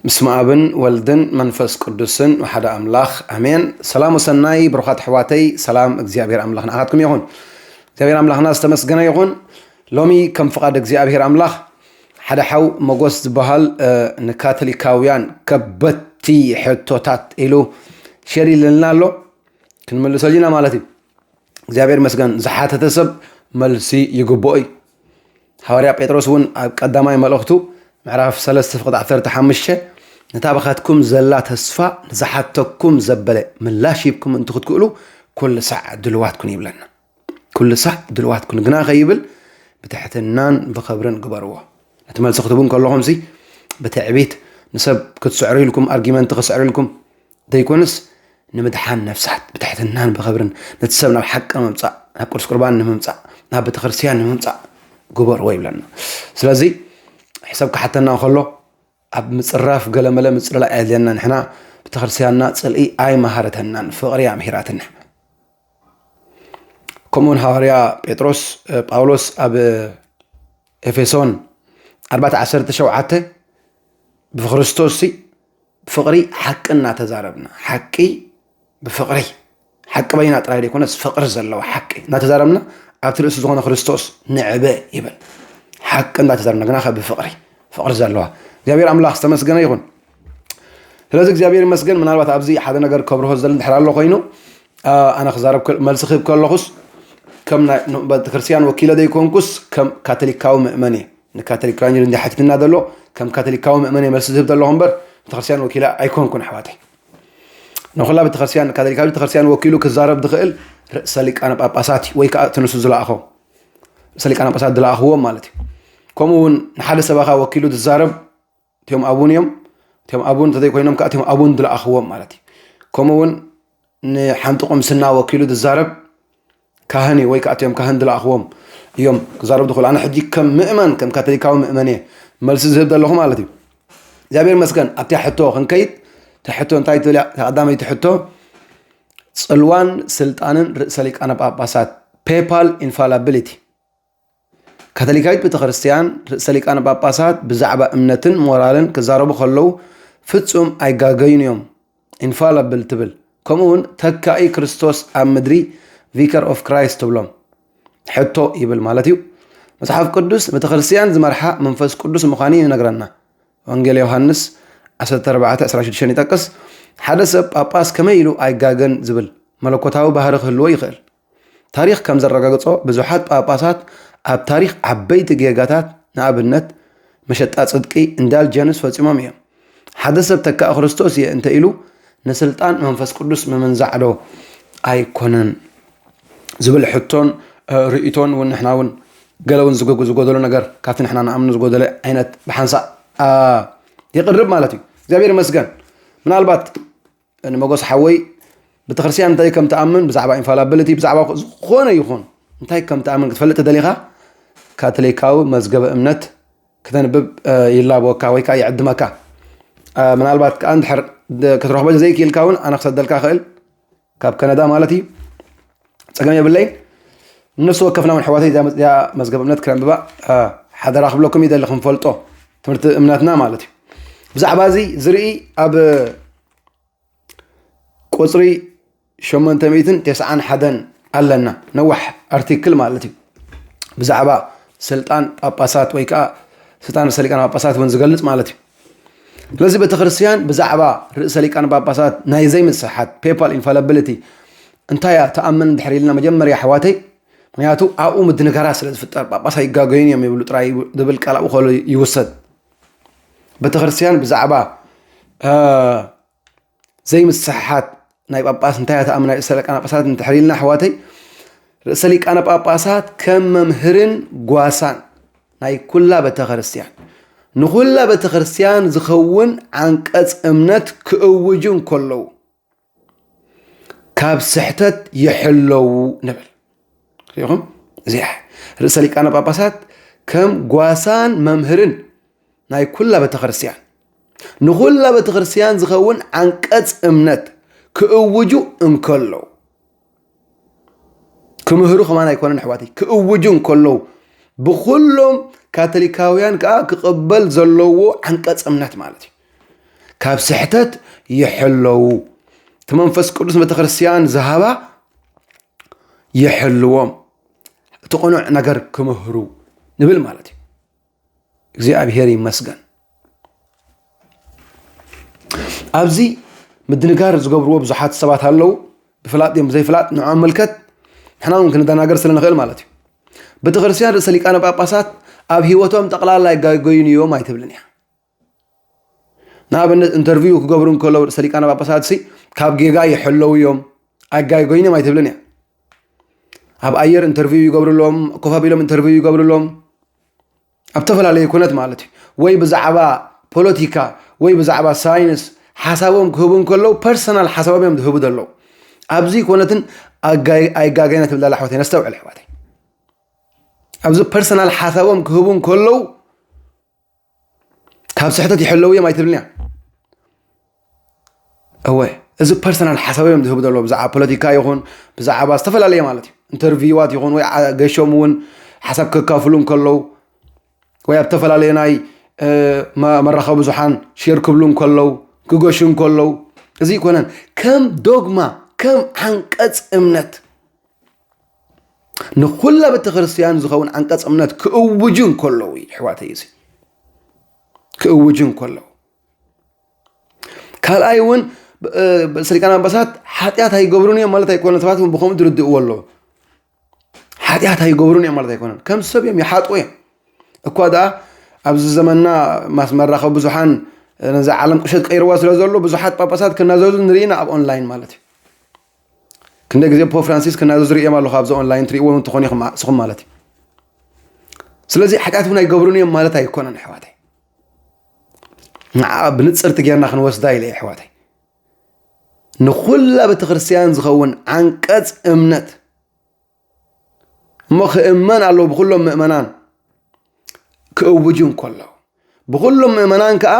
ምስመ ኣብን ወልድን መንፈስ ቅዱስን ሓደ ኣምላኽ ኣሜን። ሰላም ወሰናይ ብሩኻት ኣሕዋተይ፣ ሰላም እግዚኣብሔር ኣምላኽ ንዓኻትኩም ይኹን። እግዚኣብሔር ኣምላኽና ዝተመስገነ ይኹን። ሎሚ ከም ፍቓድ እግዚኣብሔር ኣምላኽ ሓደ ሓው መጎስ ዝበሃል፣ እ፣ ንካቶሊካውያን ከበድቲ ሕቶታት ኢሉ ሸር ኢሉልና ኣሎ። ክንምልሰሉ ኢና ማለት እዩ። እግዚኣብሔር ይመስገን፣ ዝሓተተ ሰብ መልሲ ይግብኦ እዩ። ሃዋርያ ጴጥሮስ እውን ኣብ ቀዳማይ መልእኽቱ ምዕራፍ ሰለስተ ፍቕዲ ዓሰርተ ሓሙሽተ፣ "ነታ ብኻትኩም ዘላ ተስፋ ንዝሓተኩም ዘበለ ምላሽ ሂብኩም እንትኽትክእሉ ኩሉ ሳዕ ድልዋት ኩኑ" ይብለና። ኩሉ ሳዕ ድልዋት ኩኑ ግና ከይብል ብትሕትናን ብኽብርን ግበርዎ። ነቲ መልሲ ክትህቡ እንከለኹም ሲ ብትዕቢት ንሰብ ክትስዕሩ ኢልኩም፣ ኣርጊመንት ክስዕሩ ኢልኩም ዘይኮንስ፣ ንምድሓን ነፍሳት ብትሕትናን ብኽብርን ነቲ ሰብ ናብ ሓቂ ንምምጻእ፣ ናብ ቅዱስ ቁርባን ንምምጻእ፣ ናብ ቤተክርስትያን ንምምጻእ ግበርዎ ይብለና። ስለዚ ሕሰብ ክሓተና እንከሎ ኣብ ምጽራፍ ገለመለ ምጽልላእ ኣየድልየና። ንሕና ቤተክርስትያንና ጽልኢ ኣይመሃረተናን፣ ፍቕሪ ኣምሂራትና። ከምኡውን ሃዋርያ ጴጥሮስ፣ እ፣ ጳውሎስ ኣብ ኤፌሶን ኣርባዕተ ዓሰርተ ሸውዓተ፣ "ብክርስቶስ ሲ ብፍቕሪ ሓቂ እናተዛረብና"፣ ሓቂ ብፍቕሪ፣ ሓቂ በይና ጥራይ ዘይኮነስ ፍቕሪ ዘለዋ ሓቂ እናተዛረብና ኣብቲ ርእሲ ዝኾነ ክርስቶስ ንዕበ ይብል። ሓቂ እናተዛረብና ግና ከ ብፍቕሪ፣ ፍቕሪ ዘለዋ። እግዚኣብሔር ኣምላኽ ዝተመስገነ ይኹን። ስለዚ እግዚኣብሔር ይመስገን። ምናልባት ኣብዚ ሓደ ነገር ከብርሆ ዝደሊ እንድሕር ኣሎ ኮይኑ፣ አ፣ ኣነ ክዛረብ ከ-፣ መልሲ ክህብ ከለኹስ ከም ናይ ን-፣ ቤተክርስትያን ወኪለ ዘይኮንኩስ ከም ካቶሊካዊ ምእመን እየ። ንካቶሊካውያን እዩ እንዲሕ ሓቲትና ዘሎ፣ ከም ካቶሊካዊ ምእመን እየ መልሲ ዝህብ ዘለኹ እምበር ቤተክርስትያን ወኪለ ኣይኮንኩን ኣሕዋተይ። ንኹላ ቤተክርስትያን፣ ካቶሊካዊ ቤተክርስትያን ወኪሉ ክዛረብ ዝኽእል ርእሰ ሊቃነ ጳጳሳት እዩ፣ ወይ ከዓ እቲ ንሱ ዝለኣኾ ርእሰ ሊቃነ ጳጳሳት ዝለኣኽዎም ማለት እዩ። ከምኡ እውን ንሓደ ሰበኻ ወኪሉ ዝዛረብ እቲኦም ኣቡን እዮም። እቲኦም ኣቡን እንተዘይኮይኖም ከዓ እቲኦም ኣቡን ዝለኣኽዎም ማለት እዩ። ከምኡ እውን ንሓንቲ ቁምስና ወኪሉ ዝዛረብ ካህን እዩ፣ ወይ ከዓ እቲኦም ካህን ዝለኣኽዎም እዮም ክዛረቡ ዝኽእሉ። ኣነ ሕጂ ከም ምእመን፣ ከም ካቶሊካዊ ምእመን እየ መልሲ ዝህብ ዘለኹ ማለት እዩ። እግዚኣብሔር ይመስገን። ኣብታ ሕቶ ክንከይድ፣ እታ ሕቶ እንታይ ትብል እያ? እታ ቀዳመይቲ ሕቶ፣ ጽልዋን ስልጣንን ርእሰ ሊቃነ ጳጳሳት፣ ፔፓል ኢንፋላቢሊቲ። ካቶሊካዊት ቤተክርስትያን ርእሰ ሊቃነ ጳጳሳት ብዛዕባ እምነትን ሞራልን ክዛረቡ ከለዉ ፍጹም ኣይጋገዩን እዮም፣ ኢንፋላብል ትብል። ከምኡ እውን ተካኢ ክርስቶስ ኣብ ምድሪ፣ ቪከር ኦፍ ክራይስት ትብሎም። ሕቶ ይብል ማለት እዩ። መጽሓፍ ቅዱስ ቤተክርስትያን ዝመርሓ መንፈስ ቅዱስ ምዃኑ ይነግረና። ወንጌል ዮሃንስ ዓሰርተ ኣርባዕተ ዕስራን ሽዱሽተን ይጠቅስ። ሓደ ሰብ ጳጳስ ከመይ ኢሉ ኣይጋገን ዝብል መለኮታዊ ባህሪ ክህልዎ ይኽእል። ታሪኽ ከም ዘረጋግጾ ብዙሓት ጳጳሳት ኣብ ታሪኽ ዓበይቲ ጌጋታት፣ ንኣብነት መሸጣ ጽድቂ ኢንዳልጀንስ ፈጺሞም እዮም። ሓደ ሰብ ተካእ ክርስቶስ እየ እንተ ኢሉ ንስልጣን መንፈስ ቅዱስ ምምንዛዕ ዶ ኣይኮነን ዝብል ሕቶን፣ እ፣ ርእይቶን እውን ንሕና እውን ገለ እውን ዝጎ-፣ ዝጎደሎ ነገር ካብቲ ንሕና ንኣምኖ ዝጎደለ ዓይነት ብሓንሳእ፣ አ፣ የቕርብ ማለት እዩ። እግዚኣብሔር ይመስገን። ምናልባት ንመጎስ ሓወይ ቤተክርስትያን እንታይ ከም ትኣምን ብዛዕባ ኢንፋላቢሊቲ፣ ብዛዕባ ዝኾነ ይኹን እንታይ ከም ትኣምን ክትፈልጥ ተደሊኻ ካቶሊካዊ መዝገበ እምነት ክተንብብ፣ እ፣ ይላበወካ ወይ ከዓ ይዕድመካ። እ፣ ምናልባት ከዓ እንድሕር ድ-፣ ክትረኽቦ ዘይክኢልካ እውን ኣነ ክሰደልካ ክእል፣ ካብ ከነዳ ማለት እዩ። ጸገም የብለይን። ንነፍሲ ወከፍና እውን ኣሕዋተይ እዚኣ መዝ-፣ እዚኣ መዝገብ እምነት ክነንብባ፣ እ፣ ሓደራ ክብለኩም ይደሊ፣ ክንፈልጦ ትምህርቲ እምነትና ማለት እዩ። ብዛዕባ እዚ ዝርኢ ኣብ ቁጽሪ ሸሞንተ ሚእትን ተስዓን ሓደን ኣለና። ነዋሕ ኣርቲክል ማለት እዩ። ብዛዕባ ስልጣን ጳጳሳት ወይ ከዓ ስልጣን ርእሰ ሊቃነ ጳጳሳት እውን ዝገልጽ ማለት እዩ። ስለዚ ቤተክርስትያን ብዛዕባ ርእሰ ሊቃነ ጳጳሳት ናይ ዘይምስሓት፣ ፔፓል ኢንፋላቢሊቲ፣ እንታይ እያ ትኣምን እንድሕር ኢልና መጀመርያ ኣሕዋተይ፣ ምክንያቱ ኣብኡ ምድንጋራት ስለ ዝፍጠር ጳጳስ ኣይጋገዩን እዮም ይብሉ ጥራይ ዝብል ቃል ኣብኡ ከሎ ይውሰድ። ቤተክርስትያን ብዛዕባ፣ እ፣ ዘይምስሕሓት ናይ ጳጳስ እንታይ እያ ትኣምን፣ ናይ ርእሰ ሊቃነ ጳጳሳት እንድሕር ኢልና ኣሕዋተይ፣ ርእሰ ሊቃነ ጳጳሳት ከም መምህርን ጓሳን ናይ ኩላ ቤተክርስትያን፣ ንኩላ ቤተክርስትያን ዝኸውን ዓንቀጽ እምነት ክእውጁ እንከለዉ ካብ ስሕተት ይሕለዉ ንብል። ሪኢኹም? እዚኣ ርእሰ ሊቃነ ጳጳሳት ከም ጓሳን መምህርን ናይ ኩላ ቤተክርስትያን፣ ንኩላ ቤተክርስትያን ዝኸውን ዓንቀጽ እምነት ክእውጁ እንከለዉ፣ ክምህሩ ከማን ኣይኮነን ኣሕዋተይ፣ ክእውጁ እንከለዉ፣ ብኩሎም ካቶሊካውያን ከኣ ክቕበል ዘለዎ ዓንቀጽ እምነት ማለት እዩ። ካብ ስሕተት ይሕለዉ። እቲ መንፈስ ቅዱስ ቤተክርስትያን ዝሃባ ይሕልዎም፣ እቲ ቅኑዕ ነገር ክምህሩ ንብል ማለት እዩ። እግዚኣብሔር ይመስገን። ኣብዚ ምድንጋር ዝገብርዎ ብዙሓት ሰባት ኣለዉ። ብፍላጥ እዮም ዘይፍላጥ ንዕኦም ምልከት፣ ንሕና እውን ክንደናገር ስለ ንኽእል ማለት እዩ። ቤተክርስትያን ርእሰ ሊቃነ ጳጳሳት ኣብ ህይወቶም ጠቕላላ ኣይጋገዩን እዮም ኣይትብልን እያ። ንኣብነት ኢንተርቪው ክገብሩ እንከለዉ ርእሰ ሊቃነ ጳጳሳት ሲ ካብ ጌጋ ይሕለዉ እዮም፣ ኣይጋገዩን እዮም ኣይትብልን እያ። ኣብ ኣየር ኢንተርቪው ይገብርሎም፣ ኮፍ ኣቢሎም ኢንተርቪው ይገብርሎም፣ ኣብ ተፈላለየ ኩነት ማለት እዩ። ወይ ብዛዕባ ፖለቲካ ወይ ብዛዕባ ሳይንስ ሓሳቦም ክህቡ እንከለዉ ፐርሰናል ሓሳቦም እዮም ዝህቡ ዘለዉ። ኣብዚ ኮነትን ኣይጋገይና ትብል ዘላ ኣሕዋተይ ነስተውዕል ኣሕዋተይ። ኣብዚ ፐርሰናል ሓሳቦም ክህቡ እንከለዉ ካብ ስሕተት ይሕለዉ እዮም ኣይትብልን እያ። እወ፣ እዚ ፐርሰናል ሓሳብ እዮም ዝህቡ ዘለዉ ብዛዕባ ፖለቲካ ይኹን ብዛዕባ ዝተፈላለየ ማለት እዩ ኢንተርቪዋት ይኹን ወይ ገሾም እውን ሓሳብ ከካፍሉ እንከለዉ ወይ ኣብ ዝተፈላለየ ናይ መራኸቢ ብዙሓን ሼር ክብሉ እንከለዉ ክገሹ እንከለዉ እዚ ይኮነን ከም ዶግማ ከም ዓንቀፅ እምነት ንኩላ ቤተክርስትያን ዝኸውን ዓንቀፅ እምነት ክእውጁ እንከለዉ ይሕዋተይ እዚ ክእውጁ እንከለዉ ካልኣይ እውን ርእሰ ሊቃነ ጳጳሳት ሓጢኣት ኣይገብሩን እዮም ማለት ኣይኮነን። ሰባት እውን ብከምኡ ዝርድእዎ ኣለዉ። ሓጢኣት ኣይገብሩን እዮም ማለት ኣይኮነን። ከም ሰብ እዮም ይሓጥኡ እዮም። እኳ ደኣ ኣብዚ ዘመንና ማስ መራኸቢ ብዙሓን ነዛ ዓለም ቁሸት ቀይርዋ ስለ ዘሎ ብዙሓት ጳጳሳት ክናዘዙ ንርኢና ኣብ ኦንላይን ማለት እዩ። ክንደ ግዜ ፖፕ ፍራንሲስ ክናዘዙ ርእዮም ኣለኹ ኣብዚ ኦንላይን ትርእይዎ እውን ትኾኑ ኢኹም ንስኹም ማለት እዩ። ስለዚ ሓጢኣት እውን ኣይገብሩን እዮም ማለት ኣይኮነን ኣሕዋተይ። ንዓ ብንፅርቲ ጌርና ክንወስዳ ኢለ ኣሕዋተይ። ንኹላ ቤተክርስትያን ዝኸውን ዓንቀፅ እምነት እሞ ክእመን ኣለዎ ብኩሎም ምእመናን ክእውጁ እንከለዉ ብኩሎም ምእመናን ከዓ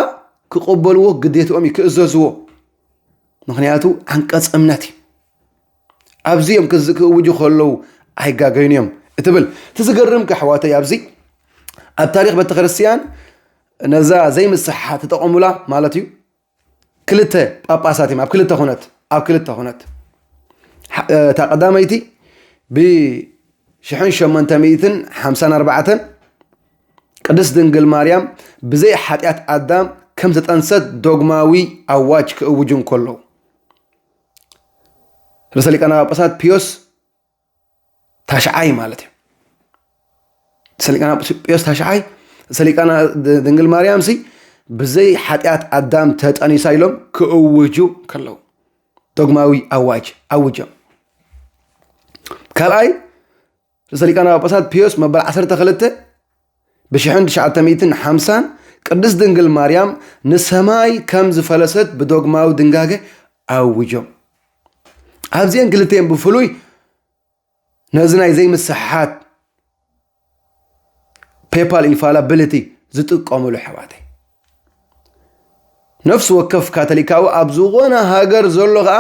ክቕበልዎ ግዴትኦም እዩ ክእዘዝዎ። ምክንያቱ ዓንቀፅ እምነት እዩ። ኣብዚ እዮም ክእውጁ ከለዉ ኣይጋገዩን እዮም እትብል እቲ ዝገርም ከሕዋተይ ኣብዚ ኣብ ታሪክ ቤተክርስትያን ነዛ ዘይምስሓ ተጠቐሙላ ማለት እዩ። ክልተ ጳጳሳት እዮም ኣብ ክልተ ኩነት ኣብ ክልተ ኩነት እታ ቀዳመይቲ ብሽሕን ሸሞንተ ሚእትን ሓምሳን ኣርባዕተን ቅድስት ድንግል ማርያም ብዘይ ሓጢኣት ኣዳም ከም ተጠንሰት ዶግማዊ ኣዋጅ ክእውጁ እንከለዉ ርእሰ ሊቃነ ጳጳሳት ፒዮስ ታሽዓይ ማለት እዩ። ሰሊቃና ጴጥሮስ ታሽዓይ ሰሊቃና ድንግል ማርያም ሲ ብዘይ ሓጢኣት ኣዳም ተጠኒሳ ኢሎም ክእውጁ ከለዉ ዶግማዊ ኣዋጅ ኣውጆም። ካልኣይ ርእሰ ሊቃነ ጳጳሳት ፒዮስ መበል ዓሰርተ ክልተ ብሽሕን ትሽዓተ ሚእትን ሓምሳን ቅድስት ድንግል ማርያም ንሰማይ ከም ዝፈለሰት ብዶግማዊ ድንጋገ ኣውጆም። ኣብዚአን ክልተን ብፍሉይ ነዚ ናይ ዘይምስሓት ፔፓል ኢንፋላቢሊቲ ዝጥቀምሉ ኣሕዋተይ ነፍሲ ወከፍ ካቶሊካዊ ኣብ ዝኾነ ሃገር ዘሎ ከዓ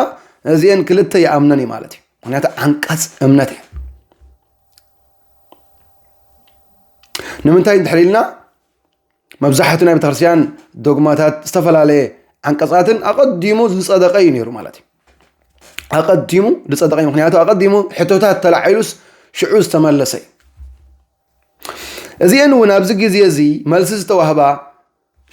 ነዚአን ክልተ ይኣምነን እዩ ማለት እዩ። ምክንያቱ ዓንቀፅ እምነት እዩ። ንምንታይ እንድሕር ኢልና መብዛሕቱ ናይ ቤተክርስትያን ዶግማታት ዝተፈላለየ ዓንቀፃትን ኣቐዲሙ ዝፀደቀ እዩ ነይሩ ማለት እዩ። ኣቐዲሙ ዝፀደቀ እዩ ምክንያቱ ኣቐዲሙ ሕቶታት ተላዒሉስ ሽዑ ዝተመለሰ እዩ። እዚአን እውን ኣብዚ ግዜ እዚ መልሲ ዝተዋህባ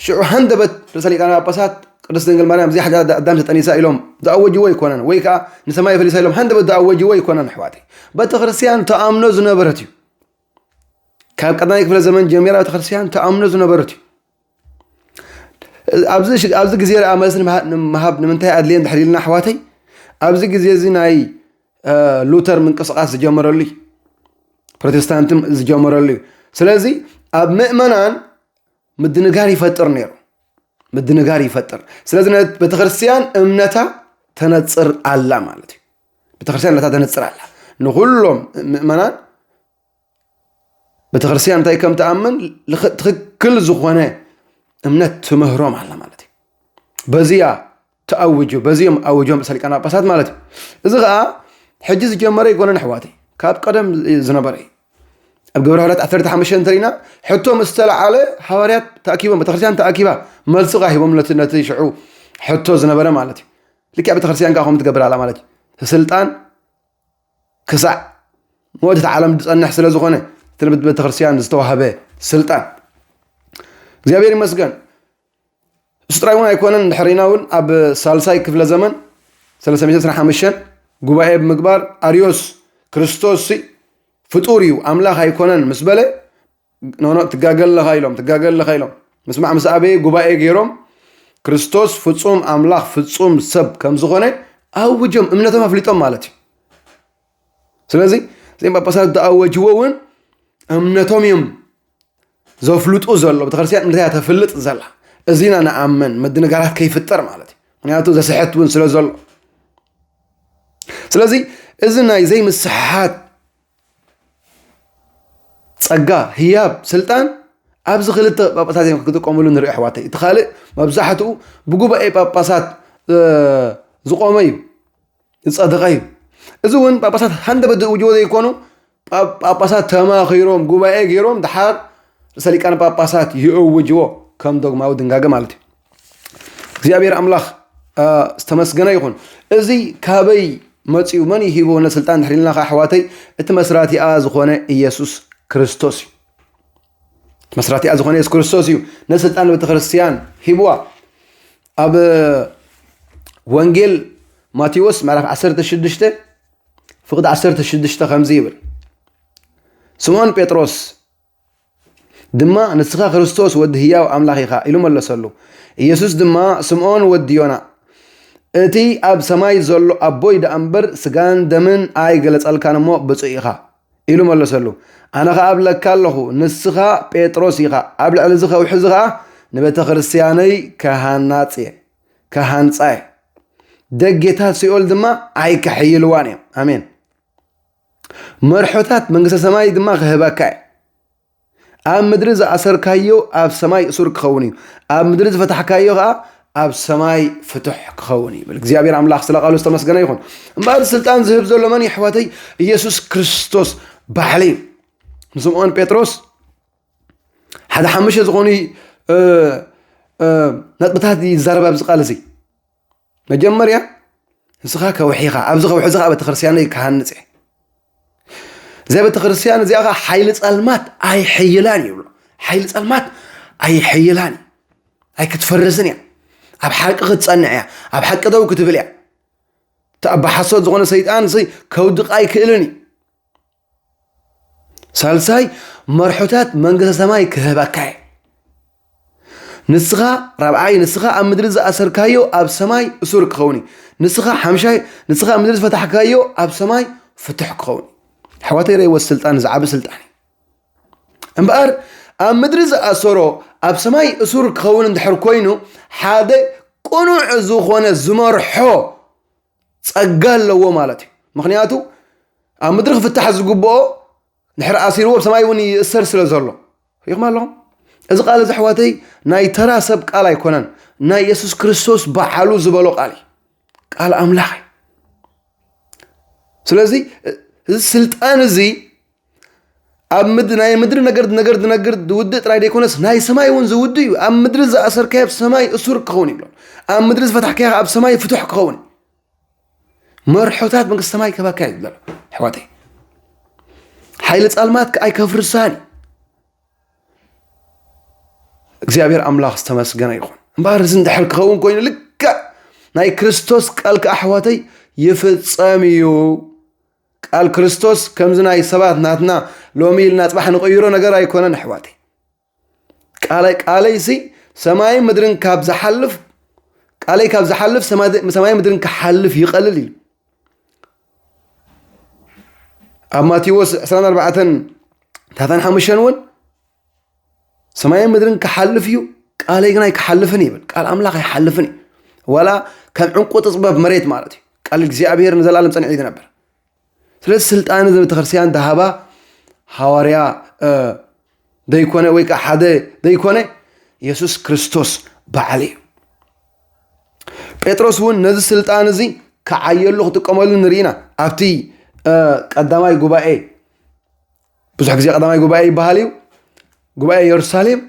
ሽዑ ሃንደበት ርእሰ ሊቃነ ጳጳሳት ቅድስት ድንግል ማርያም ዘይሓጢኣት ኣዳም ተጠኒሳ ኢሎም ዝኣወጅዎ ኣይኮነን ወይ ከዓ ንሰማይ ፈሊሳ ኢሎም ሃንደበት ዝኣወጅዎ ኣይኮነን ኣሕዋተይ። ቤተክርስትያን ተኣምኖ ዝነበረት እዩ። ካብ ቀዳማይ ክፍለ ዘመን ጀሚራ ቤተክርስትያን ተኣምኖ ዝነበረት እዩ። ኣብዚ ግዜ ርኣ መልሲ ንምሃብ ንምንታይ ኣድልየ እንድሕር ኢልና ኣሕዋተይ ኣብዚ ግዜ እዚ ናይ ሉተር ምንቅስቃስ ዝጀመረሉ እዩ። ፕሮቴስታንትም ዝጀመረሉ እዩ። ስለዚ ኣብ ምእመናን ምድንጋር ይፈጥር ነይሩ። ምድንጋር ይፈጥር። ስለዚ ቤተክርስትያን እምነታ ተነፅር ኣላ ማለት እዩ። ቤተክርስትያን እምነታ ተነፅር ኣላ ንኩሎም ምእመናን ቤተክርስትያን እንታይ ከም ትኣምን ትኽክል ዝኾነ እምነት ትምህሮም ኣላ ማለት እዩ። በዚያ ተኣውጁ በዚኦም ኣውጆም ርእሰ ሊቃነ ጳጳሳት ማለት እዩ። እዚ ከዓ ሕጂ ዝጀመረ ኣይኮነን ኣሕዋተይ ካብ ቀደም ዝነበረ እዩ። ኣብ ግብረ ሐዋርያት ዓሰርተ ሓሙሽተ እንተሪና ሕቶ ምስ ተለዓለ ሃዋርያት ተኣኪቦም ቤተክርስትያን ተኣኪባ መልሲ ከዓ ሂቦም ነቲ ሽዑ ሕቶ ዝነበረ ማለት እዩ። ልክዕ ቤተክርስትያን ከዓ ከምኡ ትገብር ኣላ ማለት እዩ። ስልጣን ክሳዕ ሞት እታ ዓለም ዝጸንሕ ስለ ዝኾነ፣ እቲ ንቤተክርስትያን ዝተዋህበ ስልጣን እግዚኣብሔር ይመስገን። እሱ ጥራይ እውን ኣይኮነን። ድሕሪና እውን ኣብ ሳልሳይ ክፍለ ዘመን ሰለስተ ሚእቲ ዕስራን ሓሙሽተን ጉባኤ ብምግባር ኣርዮስ ክርስቶስ ፍጡር እዩ ኣምላኽ ኣይኮነን ምስ በለ፣ ኖኖ ትጋገል ኣለኻ ኢሎም ትጋገል ኣለኻ ኢሎም ምስማዕ ምስ ኣበየ ጉባኤ ገይሮም ክርስቶስ ፍጹም ኣምላኽ ፍጹም ሰብ ከም ዝኾነ ኣውጆም እምነቶም ኣፍሊጦም ማለት እዩ። ስለዚ እዚም ጳጳሳት ዝኣወጅዎ እውን እምነቶም እዮም ዘፍልጡ ዘሎ። ቤተክርስትያን እንታይ እያ ተፍልጥ ዘላ? እዚና ንኣምን ምድንጋራት ከይፍጠር ማለት እዩ። ምክንያቱ ዘስሕት እውን ስለ ዘሎ። ስለዚ እዚ ናይ ዘይምስሓት ጸጋ ህያብ ስልጣን ኣብዚ ክልተ ጳጳሳት እዮም ክጥቀምሉ ንርኢ ኣሕዋተይ። እቲ ካልእ መብዛሕትኡ ብጉባኤ ጳጳሳት ዝቆመ እዩ ዝጸደቐ እዩ። እዚ እውን ጳጳሳት ሃንደበት ዝእውጅዎ ዘይኮኑ ጳጳሳት ተማኺሮም ጉባኤ ገይሮም ድሓር ርእሰ ሊቃነ ጳጳሳት ይእውጅዎ ከም ዶግማዊ ድንጋገ ማለት እዩ። እግዚኣብሔር ኣምላኽ ዝተመስገነ ይኹን። እዚ ካበይ መፂኡ መን ይሂቦ ነስልጣን ድሕሪ ኢልና ከዓ ኣሕዋተይ እቲ መስራቲኣ ዝኾነ ኢየሱስ ክርስቶስ እዩ። እቲ መስራቲኣ ዝኾነ ኢየሱስ ክርስቶስ እዩ ነስልጣን ቤተክርስትያን ሂብዋ። ኣብ ወንጌል ማቴዎስ ምዕራፍ ዓሰርተ ሽዱሽተ ፍቕዲ ዓሰርተ ሽዱሽተ ከምዚ ይብል፣ ስምዖን ጴጥሮስ ድማ ንስኻ ክርስቶስ ወዲ ህያው ኣምላኽ ኢኻ ኢሉ መለሰሉ። ኢየሱስ ድማ ስምዖን ወዲ ዮና እቲ ኣብ ሰማይ ዘሎ ኣቦይ ደኣ እምበር ስጋን ደምን ኣይገለጸልካን እሞ ብፁዕ ኢኻ ኢሉ መለሰሉ። ኣነ ኸኣ እብለካ ኣለኹ ንስኻ ጴጥሮስ ኢኻ፣ ኣብ ልዕሊ እዚ ከውሒ እዚ ኸኣ ንቤተ ክርስትያነይ ክሃናጽ እየ ክሃንጻ እየ፣ ደጌታት ሲኦል ድማ ኣይክሕይልዋን እዮም። ኣሜን። መርሖታት መንግስተ ሰማይ ድማ ክህበካ እየ። ኣብ ምድሪ ዝኣሰርካዮ ኣብ ሰማይ እሱር ክኸውን እዩ፣ ኣብ ምድሪ ዝፈታሕካዮ ከዓ ኣብ ሰማይ ፍቱሕ ክኸውን እዩ ይብል እግዚኣብሔር ኣምላኽ። ስለ ቃሉ ዝተመስገነ ይኹን። እምበኣር ስልጣን ዝህብ ዘሎ መን ይሕዋተይ? ኢየሱስ ክርስቶስ ባዕሊ እዩ። ንስምዖን ጴጥሮስ ሓደ ሓሙሽተ ዝኾኑ ነጥብታት ይዛረብ ኣብዚ ቃል እዚ። መጀመርያ ንስኻ ከውሒ ኢኻ፣ ኣብዚ ከውሒ እዚ ከዓ ቤተክርስትያነይ ክሃንፅ እየ። እዚኣ ቤተክርስትያን እዚኣ ከዓ ሓይሊ ፀልማት ኣይሕይላን ይብሎ። ሓይሊ ፀልማት ኣይሕይላን እዩ። ኣይክትፈርስን እያ። ኣብ ሓቂ ክትፀንዕ እያ። ኣብ ሓቂ ደው ክትብል እያ። እቲ ኣብ ሓሶት ዝኾነ ሰይጣን ከውድቕ ኣይክእልን እዩ። ሳልሳይ መርሖታት መንግስተ ሰማይ ክህበካ እየ። ንስኻ ራብዓይ ንስኻ ኣብ ምድሪ ዝኣሰርካዮ ኣብ ሰማይ እሱር ክኸውን እዩ። ንስኻ ሓምሻይ ንስኻ ኣብ ምድሪ ዝፈታሕካዮ ኣብ ሰማይ ፍቱሕ ክኸውን እዩ። ኣሕዋተይ ረእይዎ ስልጣን ዝዓቢ ስልጣን እዩ። እምበኣር ኣብ ምድሪ ዝኣሰሮ ኣብ ሰማይ እሱር ክኸውን እንድሕር ኮይኑ ሓደ ቅኑዕ ዝኾነ ዝመርሖ ጸጋ ኣለዎ ማለት እዩ። ምኽንያቱ ኣብ ምድሪ ክፍታሕ ዝግብኦ ድሕሪ ኣሲርዎ ኣብ ሰማይ እውን ይእሰር ስለ ዘሎ ይኹም ኣለኹም። እዚ ቃል እዚ ኣሕዋተይ ናይ ተራ ሰብ ቃል ኣይኮነን፣ ናይ የሱስ ክርስቶስ በዓሉ ዝበሎ ቃል እዩ። ቃል ኣምላኽ እዩ። ስለዚ እዚ ስልጣን እዚ ኣብ ምድ ናይ ምድሪ ነገር ነገር ነገር ዝውድእ ጥራይ ዘይኮነስ ናይ ሰማይ እውን ዝውድእ እዩ። ኣብ ምድሪ ዝኣሰርካዮ ኣብ ሰማይ እሱር ክኸውን ይብሎ፣ ኣብ ምድሪ ዝፈታሕካዮ ኣብ ሰማይ ፍቱሕ ክኸውን። መርሖታት መንግስቲ ሰማይ ክህበካ እዩ ዝብሎ ኣሕዋተይ። ሓይሊ ጻልማት ከኣ ኣይከፍርሳን እዩ። እግዚኣብሔር ኣምላኽ ዝተመስገነ ይኹን። እምበኣር እዚ እንድሕር ክኸውን ኮይኑ ልክዕ ናይ ክርስቶስ ቃል ከኣ ኣሕዋተይ ይፍጸም እዩ። ቃል ክርስቶስ ከምዚ ናይ ሰባት ናትና ሎሚ ኢልና ጽባሕ ንቕይሮ ነገር ኣይኮነን ኣሕዋተይ። ቃለይ ቃለይሲ ሰማይን ምድርን ካብ ዝሓልፍ ቃለይ ካብ ዝሓልፍ ሰማይ ሰማይን ምድርን ክሓልፍ ይቐልል ኢሉ። ኣብ ማቴዎስ ዕስራን ኣርባዕተን ታሕታን ሓሙሽተን እውን ሰማይን ምድርን ክሓልፍ እዩ፣ ቃለይ ግን ኣይክሓልፍን ይብል። ቃል ኣምላኽ ኣይሓልፍን እዩ። ዋላ ከም ዕንቁ ትጽበብ መሬት ማለት እዩ። ቃል እግዚኣብሔር ንዘለኣለም ጸኒዑ እዩ ዝነብር። ስለዚ ስልጣን እዚ ቤተክርስትያን ዝሃባ ሃዋርያ ዘይኮነ ወይ ከዓ ሓደ ዘይኮነ የሱስ ክርስቶስ ባዕሉ እዩ። ጴጥሮስ እውን ነዚ ስልጣን እዚ ክዓየሉ ክጥቀመሉ ንርኢና። ኣብቲ ቀዳማይ ጉባኤ ብዙሕ ግዜ ቀዳማይ ጉባኤ ይበሃል እዩ። ጉባኤ የሩሳሌም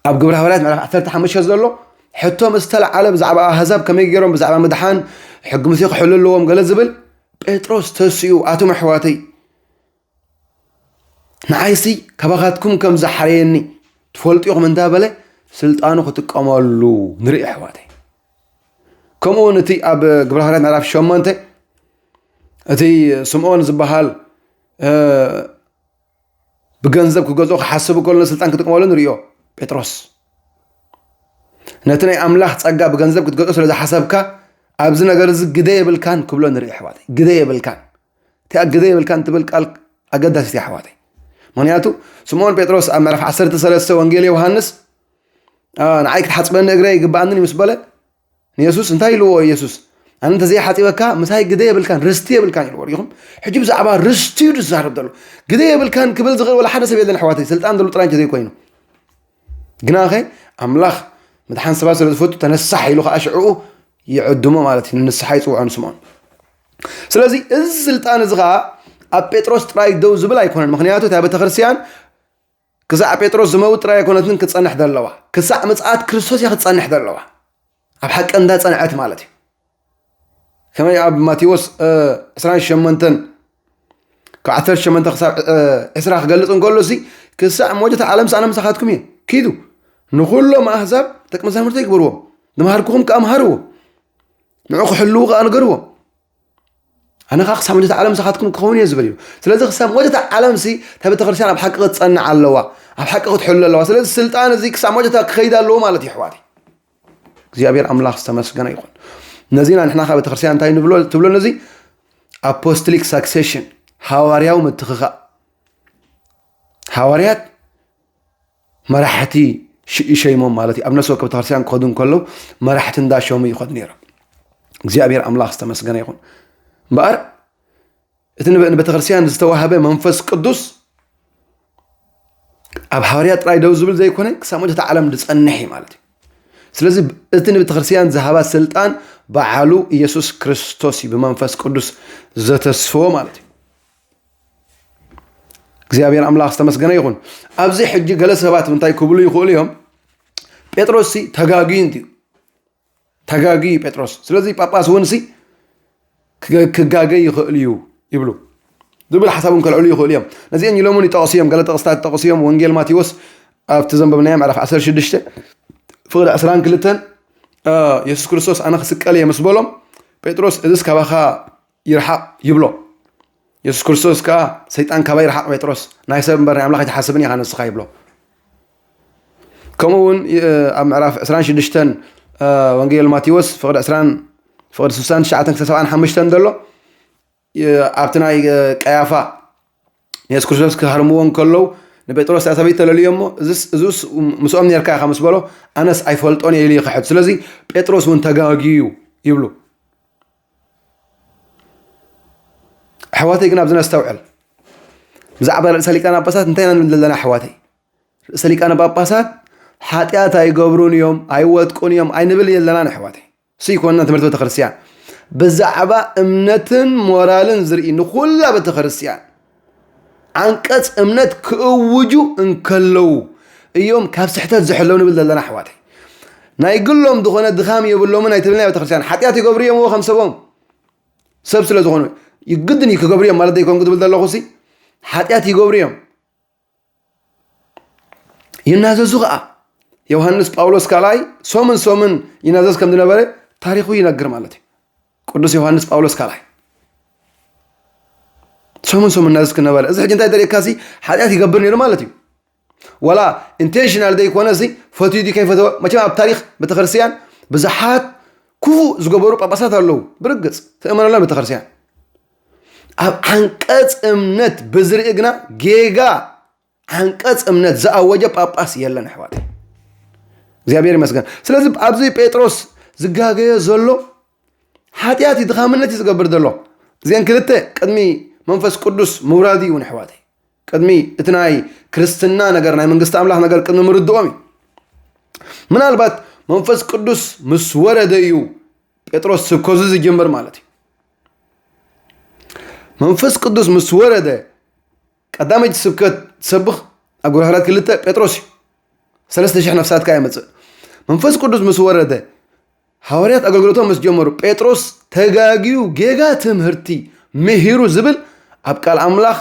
ኣብ ግብረ ሃዋርያት ምዕራፍ ዓሰርተ ሓሙሽተ ዘሎ ሕቶ ምስ ተለዓለ ብዛዕባ ኣህዛብ ከመይ ገይሮም ብዛዕባ ምድሓን ሕጊ ሙሴ ክሕሉ ኣለዎም ገለ ዝብል፣ ጴጥሮስ ተሲኡ፣ ኣቱም ኣሕዋተይ፣ ንዓይሲ ካባኻትኩም ከም ዝሓረየኒ ትፈልጡ ኢኹም እንዳበለ ስልጣኑ ክጥቀመሉ ንርኢ ኣሕዋተይ። ከምኡ እውን እቲ ኣብ ግብረ ሃዋርያት ምዕራፍ ሸሞንተ እቲ ስምዖን ዝበሃል ብገንዘብ ክገዝኦ ክሓስብ ከሎ ስልጣን ክጥቀመሉ ንሪኦ። ጴጥሮስ ነቲ ናይ ኣምላኽ ጸጋ ብገንዘብ ክትገዝኦ ስለ ዝሓሰብካ ኣብዚ ነገር እዚ ግደ የብልካን ክብሎ ንርኢ ኣሕዋተይ። ግደ የብልካን። እቲኣ ግደ የብልካን ትብል ቃል ኣገዳሲት እያ ኣሕዋተይ። ምኽንያቱ ስምዖን ጴጥሮስ ኣብ ምዕራፍ ዓሰርተ ሰለስተ ወንጌል ዮሃንስ ንዓይ ክትሓጽበኒ እግረ ይግብኣንን እዩ ምስ በለ ንየሱስ እንታይ ኢልዎ? የሱስ ኣነ እንተዘይሓጺበካ ምሳይ ግደ የብልካን ርስቲ የብልካን ኢልዎ። ሪኹም ሕጂ ብዛዕባ ርስቲ እዩ ዝዛረብ ዘሎ። ግደ የብልካን ክብል ዝኽእል ወላ ሓደ ሰብ የለን ኣሕዋተይ፣ ስልጣን ዘሎ ጥራይ እንተዘይኮይኑ። ግናኸ ኣምላኽ ምድሓን ሰባት ስለ ዝፈቱ ተነሳሕ ኢሉ ከዓ ሽዕኡ ይዕድሞ ማለት እዩ፣ ንንስሓ ይፅውዖ ንስምዖን። ስለዚ እዚ ስልጣን እዚ ከዓ ኣብ ጴጥሮስ ጥራይ ደው ዝብል ኣይኮነን። ምክንያቱ እታ ቤተክርስትያን ክሳዕ ጴጥሮስ ዝመውት ጥራይ ኣይኮነትን ክትጸንሕ ዘለዋ፣ ክሳዕ ምጽኣት ክርስቶስ እያ ክትጸንሕ ዘለዋ። ኣብ ሓቂ እንዳ ጸንዐት ማለት እዩ። ከመይ ኣብ ማቴዎስ ዕስራን ሸሞንተን ካብ ዓሰርተ ሸሞንተ ክሳብ ዕስራ ክገልጽ እንከሎ ሲ ክሳዕ መወጀት ዓለም ሳነ ምሳኻትኩም እየ። ኪዱ ንኹሎም ኣህዛብ ደቂ መዛሙርተይ ግበርዎም፣ ዝመሃርኩኹም ከኣ ምሃርዎ፣ ንዑ ክሕልዉ ከኣ ንገርዎም። ኣነ ከዓ ክሳብ መወጀት ዓለም ምሳኻትኩም ክኸውን እየ ዝብል እዩ። ስለዚ ክሳብ መወጀት ዓለም ሲ እታ ቤተክርስትያን ኣብ ሓቂ ክትጸንዕ ኣለዋ፣ ኣብ ሓቂ ክትሕሉ ኣለዋ። ስለዚ ስልጣን እዚ ክሳብ መወጀታ ክኸይድ ኣለዎ ማለት እዩ ኣሕዋተይ። እግዚኣብሔር ኣምላኽ ዝተመስገነ ይኹን። ነዚና ንሕና ካብ ቤተክርስትያን እንታይ ንብሎ ትብሎ? ነዚ ኣፖስቶሊክ ሳክሴሽን፣ ሃዋርያዊ ምትኽኻእ። ሃዋርያት መራሕቲ ይሸይሞም ማለት እዩ። ኣብ ነፍሲ ወከፍ ቤተክርስትያን ክኸዱ እንከለዉ መራሕቲ እንዳሸሙ ይኸዱ ነይሮም። እግዚኣብሔር ኣምላኽ ዝተመስገነ ይኹን። እምበኣር እቲ ንቤተክርስትያን ዝተዋህበ መንፈስ ቅዱስ ኣብ ሃዋርያ ጥራይ ደው ዝብል ዘይኮነ ክሳብ መወዳእታ ዓለም ዝጸንሕ እዩ ማለት እዩ። ስለዚ እቲ ንቤተክርስትያን ዝሃባ ስልጣን በዓሉ ኢየሱስ ክርስቶስ እዩ ብመንፈስ ቅዱስ ዘተስፍዎ ማለት እዩ። እግዚኣብሔር ኣምላኽ ዝተመስገነ ይኹን። ኣብዚ ሕጂ ገለ ሰባት እንታይ ክብሉ ይኽእሉ እዮም? ጴጥሮስ ሲ ተጋግዩ እንድዩ፣ ተጋግዩ እዩ ጴጥሮስ። ስለዚ ጳጳስ እውን ሲ ክገ- ክጋገ ይኽእል እዩ ይብሉ ዝብል ሓሳብ እውን ከልዕሉ ይኽእሉ እዮም። ነዚአን ኢሎም እውን ይጠቕሱ እዮም። ገለ ጥቕስታት ይጠቕሱ እዮም። ወንጌል ማቴዎስ ኣብቲ ዘንበብናዮ ምዕራፍ ዓሰርተ ሽዱሽተ ፍቕዲ ዕስራን ክልተን የሱስ ክርስቶስ ኣነ ክስቀል እየ ምስ በሎም ጴጥሮስ እዝስ ካባኻ ይርሓቕ ይብሎ። የሱስ ክርስቶስ ከኣ ሰይጣን ካባይ ይርሓቕ ጴጥሮስ፣ ናይ ሰብ እምበር ናይ ኣምላኽ ኣይትሓስብን ኢኻ ንስኻ ይብሎ። ከምኡ እውን ኣብ ምዕራፍ ዕስራን ሽዱሽተን ወንጌል ማቴዎስ ፍቕዲ ዕስራን ፍቕዲ ስሳን ትሽዓተን ክሳብ ሰብዓን ሓሙሽተን ዘሎ ኣብቲ ናይ ቀያፋ ንየሱስ ክርስቶስ ክሃርምዎ እንከለዉ ንጴጥሮስ እታ ሰበይቲ ተለልዮ እሞ እዝስ ምስኦም ነርካ ኢኻ ምስ በሎ ኣነስ ኣይፈልጦን እየ ኢሉ ይኽሕድ። ስለዚ ጴጥሮስ እውን ተጋግዩ እዩ ይብሉ። ኣሕዋተይ ግን ኣብዚ ነስተውዕል። ብዛዕባ ርእሰ ሊቃነ ጳጳሳት እንታይ ኢና ንብል ዘለና ኣሕዋተይ? ርእሰ ሊቃነ ጳጳሳት ሓጢኣት ኣይገብሩን እዮም፣ ኣይወጥቁን እዮም ኣይንብል የለናን ኣሕዋተይ። እሱ ይኮንና ትምህርቲ ቤተክርስትያን ብዛዕባ እምነትን ሞራልን ዝርኢ ንኩላ ቤተክርስትያን ዓንቀጽ እምነት ክእውጁ እንከለዉ እዮም ካብ ስሕተት ዝሕለው ንብል ዘለና ኣሕዋተይ። ናይ ግሎም ዝኾነ ድኻም የብሎምን ኣይትብልና ቤተክርስትያን። ሓጢኣት ይገብሩ እዮም ከም ሰቦም፣ ሰብ ስለ ዝኾኑ ይግድን እዩ ክገብሩ እዮም ማለት ዘይኮንኩ ዝብል ዘለኹ ሲ ሓጢኣት ይገብሩ እዮም። ይናዘዙ ኸዓ ዮሃንስ ጳውሎስ ካልኣይ ሶምን ሶምን ይናዘዝ ከም ዝነበረ ታሪኹ ይነግር ማለት እዩ። ቅዱስ ዮሃንስ ጳውሎስ ካልኣይ ሶምን ሶምን እናዘዝ ክነበረ እዚ ሕጂ እንታይ ደርእካ ሲ ሓጢኣት ይገብር ነይሩ ማለት እዩ። ዋላ ኢንቴንሽናል ዘይኮነ ሲ ፈትዩ ድዩ ከይፈተወ መቸም ኣብ ታሪክ ቤተክርስትያን ብዙሓት ክፉእ ዝገበሩ ጳጳሳት ኣለዉ። ብርግፅ ትእመነሎም ቤተክርስትያን ኣብ ዓንቀፅ እምነት ብዝርኢ ግና ጌጋ ዓንቀፅ እምነት ዝኣወጀ ጳጳስ የለን ኣሕዋተይ። እግዚኣብሔር ይመስገን። ስለዚ ኣብዚ ጴጥሮስ ዝጋገዮ ዘሎ ሓጢኣት እዩ፣ ድኻምነት እዩ ዝገብር ዘሎ። እዚአን ክልተ ቅድሚ መንፈስ ቅዱስ ምውራድ እዩ እውን ኣሕዋተይ። ቅድሚ እቲ ናይ ክርስትና ነገር ናይ መንግስቲ ኣምላኽ ነገር ቅድሚ ምርድኦም እዩ። ምናልባት መንፈስ ቅዱስ ምስ ወረደ እዩ ጴጥሮስ ስብከቱ ዝጅምር ማለት እዩ። መንፈስ ቅዱስ ምስ ወረደ ቀዳመይቲ ስብከት ዝሰብኽ ኣብ ግብረ ሃዋርያት ክልተ ጴጥሮስ እዩ። ሰለስተ ሽሕ ነፍሳት ከኣ የምጽእ። መንፈስ ቅዱስ ምስ ወረደ፣ ሃዋርያት ኣገልግሎቶም ምስ ጀመሩ፣ ጴጥሮስ ተጋግዩ ጌጋ ትምህርቲ ምሂሩ ዝብል ኣብ ቃል ኣምላኽ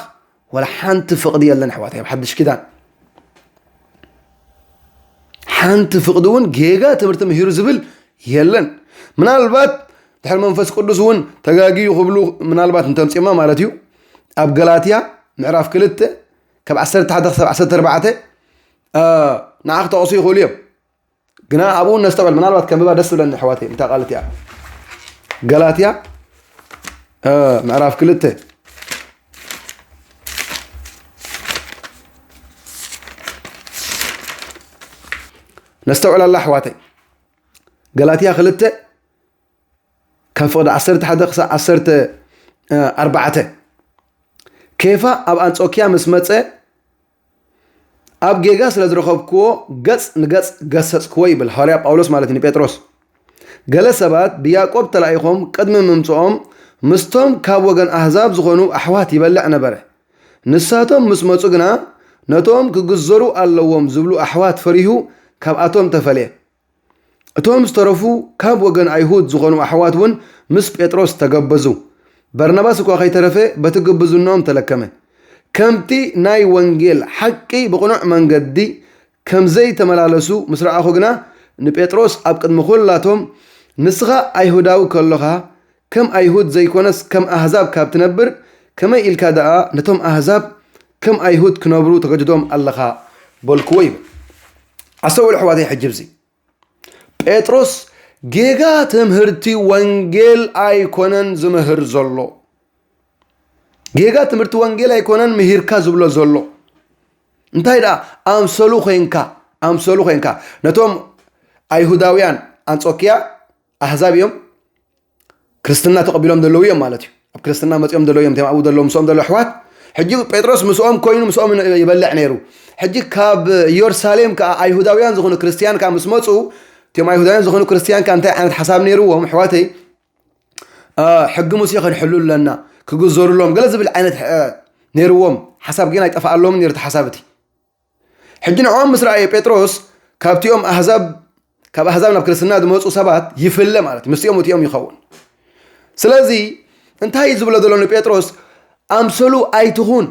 ወላ ሓንቲ ፍቕዲ የለን ኣሕዋተይ። ኣብ ሓድሽ ኪዳን ሓንቲ ፍቕዲ እውን ጌጋ ትምህርቲ ምሂሩ ዝብል የለን። ምናልባት ድሕሪ መንፈስ ቅዱስ እውን ተጋግዩ ክብሉ ምናልባት እንተምፅማ ማለት እዩ። ኣብ ገላትያ ምዕራፍ ክልተ ካብ ዓሰርተ ሓደ ክሳብ ዓሰርተ ኣርባዕተ ንዓ ክጠቕሱ ይኽእሉ እዮም። ግና ኣብኡ ነስተውዕል። ምናልባት ከንብባ ደስ ዝብለኒ ኣሕዋተይ፣ እታ ቃል እቲኣ። ገላትያ ምዕራፍ ክልተ ነስተውዕል ኣላ ኣሕዋተይ። ገላትያ ክልተ ካብ ፍቕዲ ዓሰርተ ሓደ ክሳብ ዓሰርተ ኣርባዕተ። ኬፋ ኣብ ኣንጾኪያ ምስ መጸ፣ ኣብ ጌጋ ስለ ዝረኸብክዎ፣ ገጽ ንገጽ ገሰጽክዎ ይብል ሃዋርያ ጳውሎስ ማለት እዩ ንጴጥሮስ። ገለ ሰባት ብያዕቆብ ተላኢኾም ቅድሚ ምምጽኦም ምስቶም ካብ ወገን ኣህዛብ ዝኾኑ ኣሕዋት ይበልዕ ነበረ። ንሳቶም ምስ መጹ ግና ነቶም ክግዘሩ ኣለዎም ዝብሉ ኣሕዋት ፈሪሁ ካብኣቶም ተፈልየ። እቶም ዝተረፉ ካብ ወገን ኣይሁድ ዝኾኑ ኣሕዋት እውን ምስ ጴጥሮስ ተገበዙ። በርናባስ እኳ ከይተረፈ በቲ ግብዝንኦም ተለከመ። ከምቲ ናይ ወንጌል ሓቂ ብቕኑዕ መንገዲ ከም ዘይተመላለሱ ምስ ረኣኹ ግና ንጴጥሮስ ኣብ ቅድሚ ኹላቶም ንስኻ ኣይሁዳዊ ከሎኻ ከም ኣይሁድ ዘይኮነስ ከም ኣህዛብ ካብ ትነብር ከመይ ኢልካ ደኣ ነቶም ኣህዛብ ከም ኣይሁድ ክነብሩ ተገድዶም ኣለኻ በልክዎ ይብል። ኣስተውዕሉ ኣሕዋተይ ሕጂ እዚ ጴጥሮስ ጌጋ ትምህርቲ ወንጌል ኣይኮነን ዝምህር ዘሎ። ጌጋ ትምህርቲ ወንጌል ኣይኮነን ምሂርካ ዝብሎ ዘሎ። እንታይ ደኣ ኣምሰሉ ኮይንካ ኣምሰሉ ኮይንካ ነቶም ኣይሁዳውያን ኣንጾኪያ ኣህዛብ እዮም ክርስትና ተቐቢሎም ዘለዉ እዮም ማለት እዩ። ኣብ ክርስትና መጺኦም ዘለዉ እዮም እቶም ኣብኡ ዘለዉ ምስኦም ዘለዉ ኣሕዋት። ሕጂ ጴጥሮስ ምስኦም ኮይኑ ምስኦም ይበልዕ ነይሩ። ሕጂ ካብ ኢየሩሳሌም ከኣ ኣይሁዳውያን ዝኾኑ ክርስትያን ከኣ ምስ መጹ እቶም ኣይሁዳውያን ዝኾኑ ክርስትያን ከኣ እንታይ ዓይነት ሓሳብ ነይርዎም ኣሕዋተይ? ሕጊ ሙሴ ክንሕሉ ኣለና ክግዘሩሎም ገለ ዝብል ዓይነት ነይርዎም ሓሳብ ግን ኣይጠፍኣሎምን ነይሩ እቲ ሓሳብ እቲ። ሕጂ ንዕኦም ምስ ረኣየ ጴጥሮስ ካብቲኦም ኣህዛብ ካብ ኣህዛብ ናብ ክርስትና ዝመፁ ሰባት ይፍለ ማለት ምስኦም እቲኦም ይኸውን። ስለዚ እንታይ እዩ ዝብሎ ዘሎ ንጴጥሮስ? ኣምሰሉ ኣይትኹን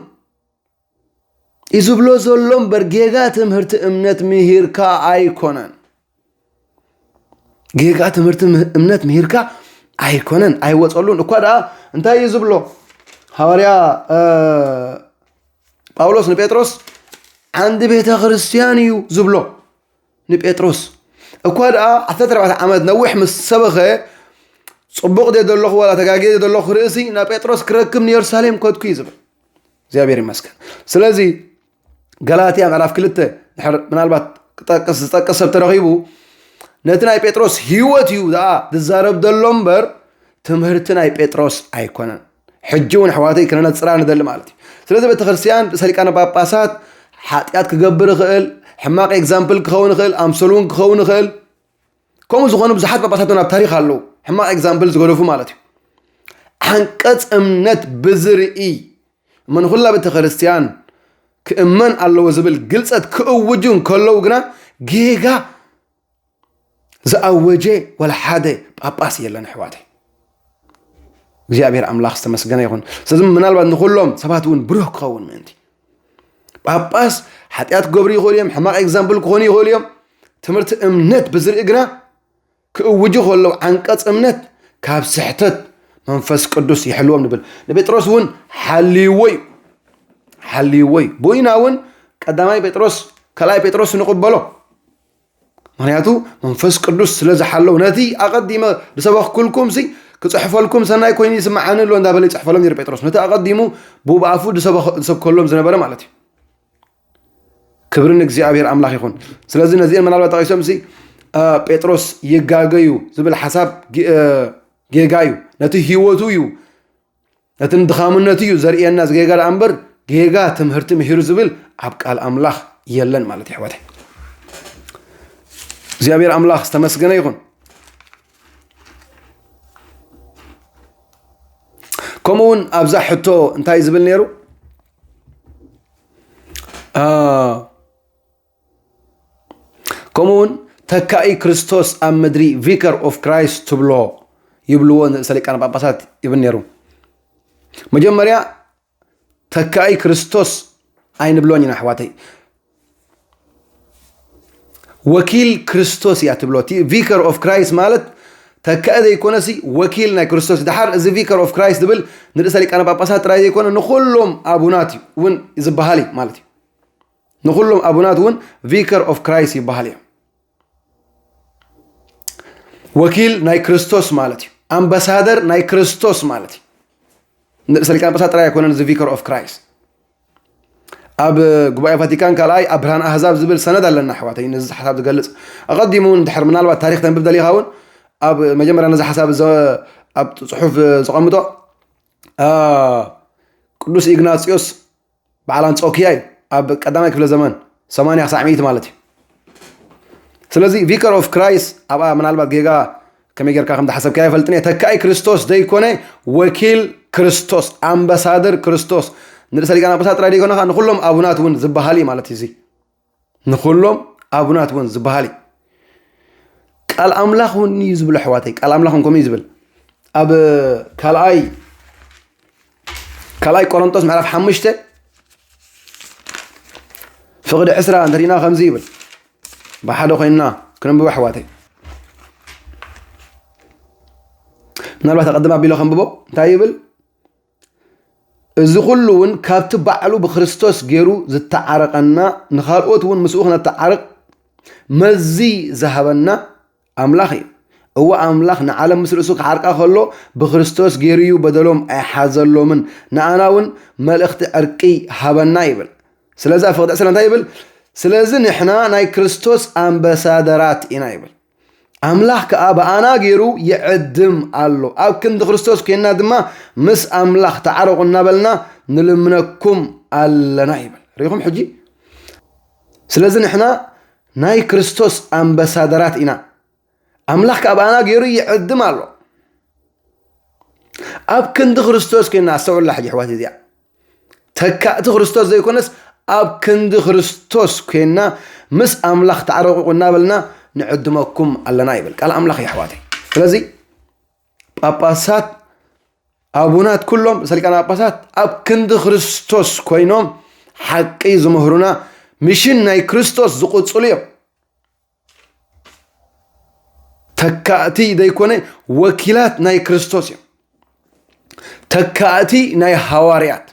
እዩ ዝብሎ ዘሎ እምበር ጌጋ ትምህርቲ እምነት ምሂርካ ኣይኮነን። ጌጋ ትምህርቲ እምነት ምሂርካ ኣይኮነን ኣይወፀሉን እኳ ደኣ እንታይ እዩ ዝብሎ? ሃዋርያ ጳውሎስ ንጴጥሮስ ዓንዲ ቤተ ክርስትያን እዩ ዝብሎ። ንጴጥሮስ እኳ ደኣ ዓሰርተ ኣርባዕተ ዓመት ነዊሕ ምስ ሰበኸ ፅቡቕ ደ ዘለኹ ዋላ ተጋጌ ደ ዘለኹ ርእሲ ናብ ጴጥሮስ ክረክብ ንየሩሳሌም ከድኩ እዩ ዝብል። እግዚኣብሔር ይመስገን። ስለዚ ገላትያ ምዕራፍ ክልተ ድሕር ምናልባት ክጠቅስ ዝጠቅስ ሰብ ተረኺቡ ነቲ ናይ ጴጥሮስ ህይወት እዩ ደኣ ዝዛረብ ዘሎ እምበር ትምህርቲ ናይ ጴጥሮስ ኣይኮነን። ሕጂ እውን ኣሕዋተይ ክነነፅራ ንደሊ ማለት እዩ። ስለዚ ቤተክርስትያን ርእሰ ሊቃነ ጳጳሳት ሓጢኣት ክገብር ይኽእል፣ ሕማቕ ኤግዛምፕል ክኸውን ይኽእል፣ ኣምሰል እውን ክኸውን ይኽእል። ከምኡ ዝኾኑ ብዙሓት ጳጳሳት እውን ኣብ ታሪክ ኣለዉ፣ ሕማቕ ኤግዛምፕል ዝገደፉ ማለት እዩ። ዓንቀፅ እምነት ብዝርኢ እሞ ንኹላ ቤተክርስትያን ክእመን ኣለዎ ዝብል ግልፀት ክእውጁ እንከለዉ ግና ጌጋ ዝኣወጀ ወላ ሓደ ጳጳስ የለን ኣሕዋተይ። እግዚኣብሔር ኣምላኽ ዝተመስገነ ይኹን። ስለዚ ምናልባት ንኹሎም ሰባት እውን ብሩህ ክኸውን ምእንቲ ጳጳስ ሓጢኣት ክገብሩ ይኽእሉ እዮም፣ ሕማቕ ኤግዛምፕል ክኾኑ ይኽእሉ እዮም። ትምህርቲ እምነት ብዝርኢ ግና ክእውጁ ከለዉ ዓንቀፅ እምነት ካብ ስሕተት መንፈስ ቅዱስ ይሕልዎም ንብል። ንጴጥሮስ እውን ሓልይዎ እዩ ሓልይዎ እዩ። ብኡይና እውን ቀዳማይ ጴጥሮስ ካልኣይ ጴጥሮስ ንቕበሎ። ምክንያቱ መንፈስ ቅዱስ ስለ ዝሓለው ነቲ ኣቐዲመ ዝሰበኽኩልኩም ሲ ክጽሕፈልኩም ሰናይ ኮይኑ ይስምዓኒ ኣሎ እንዳበለ ይጽሕፈሎም ነይሩ ጴጥሮስ። ነቲ ኣቐዲሙ ብኡ ብኣፉ ዝሰበኽ- ዝሰብከሎም ዝነበረ ማለት እዩ። ክብሪ ንእግዚኣብሔር ኣምላኽ ይኹን። ስለዚ ነዚአን ምናልባት ጠቒሶም ሲ አ፣ ጴጥሮስ ይጋገዩ ዝብል ሓሳብ ጌ- አ፣ ጌጋ እዩ። ነቲ ህይወቱ እዩ ነቲ ንድኻምነቱ እዩ ዘርእየና ዝጌጋ ደኣ እምበር ጌጋ ትምህርቲ ምሂሩ ዝብል ኣብ ቃል ኣምላኽ የለን ማለት እዩ ኣሕዋተይ። እግዚኣብሔር ኣምላኽ ዝተመስገነ ይኹን። ከምኡ እውን ኣብዛ ሕቶ እንታይ ዝብል ነይሩ? አ፣ ከምኡ እውን ተካኢ ክርስቶስ ኣብ ምድሪ፣ ቪከር ኦፍ ክራይስት ትብሎ፣ ይብልዎ ንርእሰ ሊቃነ ጳጳሳት ይብል ነይሩ። መጀመርያ ተካኢ ክርስቶስ ኣይንብሎን ኢና ኣሕዋተይ። ወኪል ክርስቶስ እያ ትብሎ። እቲ ቪከር ኦፍ ክራይስት ማለት ተካኢ ዘይኮነሲ ወኪል ናይ ክርስቶስ። ድሓር እዚ ቪከር ኦፍ ክራይስት ዝብል ንርእሰ ሊቃነ ጳጳሳት ጥራይ ዘይኮነ ንኹሎም ኣቡናት እዩ እውን ዝበሃል እዩ ማለት እዩ። ንኹሎም ኣቡናት እውን ቪከር ኦፍ ክራይስት ይበሃል እዩ። ወኪል ናይ ክርስቶስ ማለት እዩ። ኣምባሳደር ናይ ክርስቶስ ማለት እዩ። ንርእሰ ሊቃነ ጳጳሳት ጥራይ ኣይኮነን እዚ ቪከር ኦፍ ክራይስት። ኣብ ጉባኤ ቫቲካን ካልኣይ ኣብ ብርሃን ኣህዛብ ዝብል ሰነድ ኣለና ኣሕዋተይ፣ ነዚ ሓሳብ ዝገልጽ። ኣቐዲሙ እውን ድሕር ምናልባት ታሪኽ ተንብብ ደሊኻ እውን ኣብ መጀመርያ ነዚ ሓሳብ ዘ-፣ ኣብ ጽሑፍ ዘቐምጦ፣ አ፣ ቅዱስ ኢግናጽዮስ በዓል ኣንጾኪያ እዩ። ኣብ ቀዳማይ ክፍለ ዘመን ሰማንያ ክሳዕ ሚእቲ ማለት እዩ። ስለዚ ቪከር ኦፍ ክራይስት ኣብኣ ምናልባት ጌጋ ከመይ ጌርካ ከም ዝሓሰብካ ኣይፈልጥን እየ። ተካኢ ክርስቶስ ዘይኮነ ወኪል ክርስቶስ፣ ኣምባሳደር ክርስቶስ፣ ንርእሰ ሊቃነ ጳጳሳት ጥራይ ዘይኮነ ኸዓ ንኹሎም ኣቡናት እውን ዝበሃል እዩ ማለት እዩ። እዚ ንኹሎም ኣቡናት እውን ዝበሃል እዩ። ቃል ኣምላኽ እውን እዩ ዝብል ኣሕዋተይ። ቃል ኣምላኽ እውን ከምኡ እዩ ዝብል። ኣብ ካልኣይ ካልኣይ ቆሮንጦስ ምዕራፍ ሓሙሽተ ፍቕዲ ዕስራ እንተሪና ከምዚ ይብል። ብሓደ ኮይንና ክንንብቦ ኣሕዋተይ። ምናልባት ኣቐድም ኣቢሎ ከንብቦ። እንታይ ይብል? እዚ ኩሉ እውን ካብቲ ባዕሉ ብክርስቶስ ገይሩ ዝተዓረቐና፣ ንኻልኦት እውን ምስኡ ክነተዓርቕ መዚ ዝሃበና ኣምላኽ እዩ። እወ፣ ኣምላኽ ንዓለም ምስ ርእሱ ክዓርቃ ከሎ ብክርስቶስ ገይሩ እዩ፣ በደሎም ኣይሓዘሎምን። ንኣና እውን መልእኽቲ ዕርቂ ሃበና ይብል። ስለዚ ኣብ ፍቕዲ ዕስራ እንታይ ይብል? ስለዚ ንሕና ናይ ክርስቶስ ኣምባሳደራት ኢና ይብል። ኣምላኽ ከኣ ብኣና ገይሩ ይዕድም ኣሎ። ኣብ ክንዲ ክርስቶስ ኮይንና ድማ ምስ ኣምላኽ ተዓረቑ እናበልና ንልምነኩም ኣለና ይብል። ርኢኹም ሕጂ? ስለዚ ንሕና ናይ ክርስቶስ ኣምባሳደራት ኢና። ኣምላኽ ከኣ ብኣና ገይሩ ይዕድም ኣሎ። ኣብ ክንዲ ክርስቶስ ኮይንና፣ ኣስተውዕላ ሕጂ ኣሕዋት እዚኣ። ተካእቲ ክርስቶስ ዘይኮነስ ኣብ ክንዲ ክርስቶስ ኮይንና ምስ ኣምላኽ ተዓረቑ እናበልና ንዕድመኩም ኣለና ይብል ቃል ኣምላኽ እዩ ኣሕዋተይ። ስለዚ ጳጳሳት፣ ኣቡናት፣ ኩሎም ርእሰ ሊቃነ ጳጳሳት ኣብ ክንዲ ክርስቶስ ኮይኖም ሓቂ ዝምህሩና፣ ሚሽን ናይ ክርስቶስ ዝቕጽሉ እዮም። ተካእቲ ዘይኮነ ወኪላት ናይ ክርስቶስ እዮም። ተካእቲ ናይ ሃዋርያት፣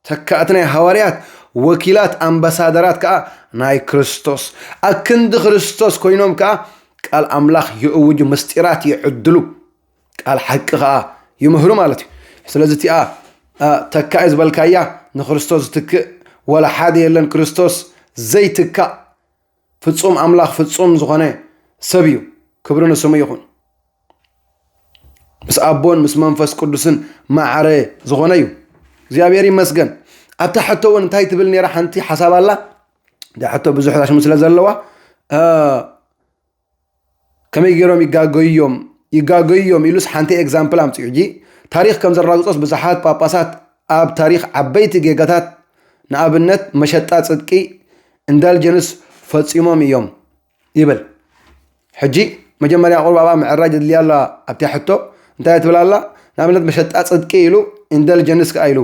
ተካእቲ ናይ ሃዋርያት፣ ወኪላት ኣምባሳደራት ከኣ ናይ ክርስቶስ። ኣክንዲ ክርስቶስ ኮይኖም ከኣ ቃል ኣምላኽ ይእውጁ፣ ምስጢራት ይዕድሉ፣ ቃል ሓቂ ከኣ ይምህሩ ማለት እዩ። ስለዚ እቲኣ፣ አ፣ ተካኢ ዝበልካያ ንክርስቶስ ዝትክእ ወላ ሓደ የለን። ክርስቶስ ዘይትካእ ፍጹም ኣምላኽ ፍጹም ዝኾነ ሰብ እዩ። ክብሪ ንስሙ ይኹን። ምስ ኣቦን ምስ መንፈስ ቅዱስን ማዕረ ዝኾነ እዩ። እግዚኣብሔር ይመስገን። ኣብታ ሕቶ እውን እንታይ ትብል ነይራ? ሓንቲ ሓሳብ ኣላ። እዛ ሕቶ ብዙሕ ሽሙ ስለ ዘለዋ፣ እ፣ ከመይ ገይሮም ይጋገዩ እዮም፣ ይጋገዩ እዮም ኢሉስ ሓንቲ ኤግዛምፕል ኣምጺኡ። ሕጂ ታሪኽ ከም ዘረጋግጾስ ብዙሓት ጳጳሳት ኣብ ታሪኽ ዓበይቲ ጌጋታት፣ ንኣብነት መሸጣ ጽድቂ፣ ኢንዳልጀንስ፣ ፈጺሞም እዮም ይብል። ሕጂ መጀመርያ ቁሩብ ኣብኣ ምዕራይ ዘድልያ ኣላ ኣብታ ሕቶ። እንታይ ትብል ኣላ? ንኣብነት መሸጣ ጽድቂ ኢሉ ኢንዳልጀንስ ከኣ ኢሉ፣